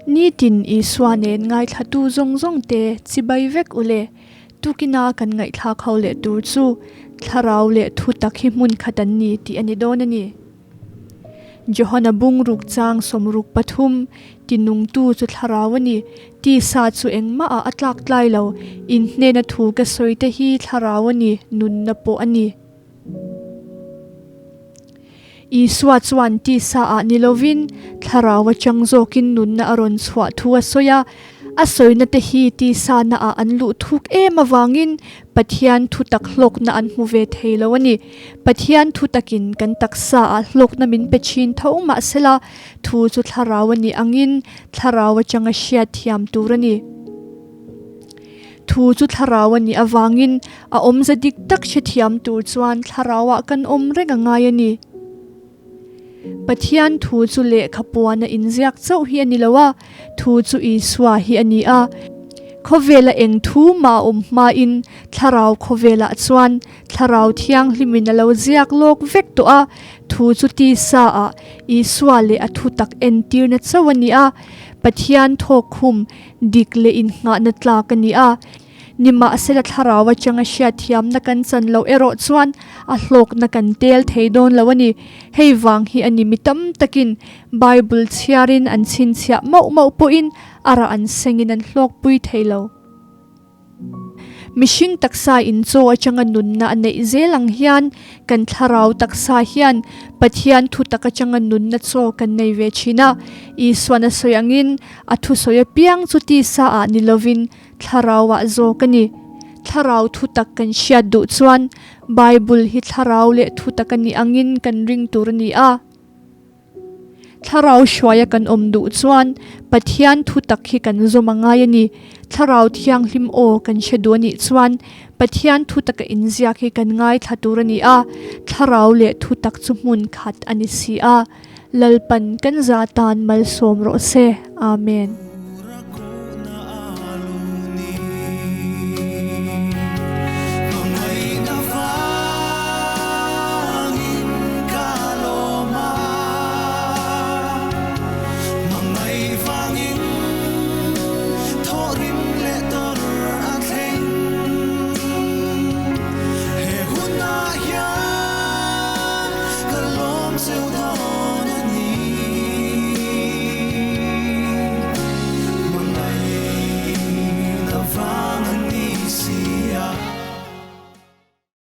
Nitin Isua nen ngaithlatu zawng zawng te chibai vek u le. Tukina kan ngaihthlak ho leh tur chu Thlarau leh Thutak hi hmun khat an ni tih a ni dawn a ni. Johana bungruk chang 63 tinungtu chu Thlarau a ni. Tisa chu engmah ah a tlak tlai lo. In hnena thu ka sawi te hi Thlarau a ni, nunna pawh a ni. Isua chuan tisa ah ni lovin Thlarau atang zawkin nunna a rawn chhuah thu a sawi a. A sawina te hi tisa na ah an luh thuk em avangin Pathian thutak hlawkna an hmu ve thei lo a ni. Pathian thutakin kan taksa ah hlawkna min pe thin tho mahsela thu chu Thlarau a nih angin Thlarau atanga hriat thiam tur a ni. Thu chu thlarau a nih avangin a awmze dik tak hrethiam tur chuan thlarauah kan awm reng a ngai a ni. Pathian thu chu lehkha puana inziak chauh hi a ni lo a, thu chu Isua hi a ni a. Khawvela eng thu mah a awm hmain thlarau khawvelah chuan thlarau thianghlimin a lo ziak lawk vek tawh a, thu chu tisa ah Isua leh a thutak entirna chauh a ni a. Pathian thawkkhum Dik leh innghahna tlak a ni a, nimahsela thlarau atanga hriatthiamna kan chan loh erawh chuan a hlawkna kan tel thei dawn lo a ni. Hei vang hi a ni mi tam takin Bible chhiarin an chhinchhiah mauh mauh pawhin a rah an sengin an hlawkpui thei lo. Mihring taksa in chaw atanga nunna a neih zel ang hian kan thlarau taksa hian Pathian thu tak atanga nunna chaw kan nei ve thin a. Isuan a sawi angin a thusawi apiang chu tisa ah ni lovin thlarau ah zawk a ni. Thlarau thu tak kan hriat duh chuan Bible hi thlarau leh thu tak a nih angin kan ring tur a ni a. Thlarau hruaia kan awm duh chuan Pathian thu tak hi kan zawm a ngai a ni. Thlarau thianghlim aw kan hre duh a nih chuan Pathian thu taka inziak hi kan ngaithla tur a ni a, thlarau leh thu tak chu hmun khat a ni si a. Lalpan kan za tan malsawm rawh se. Amen.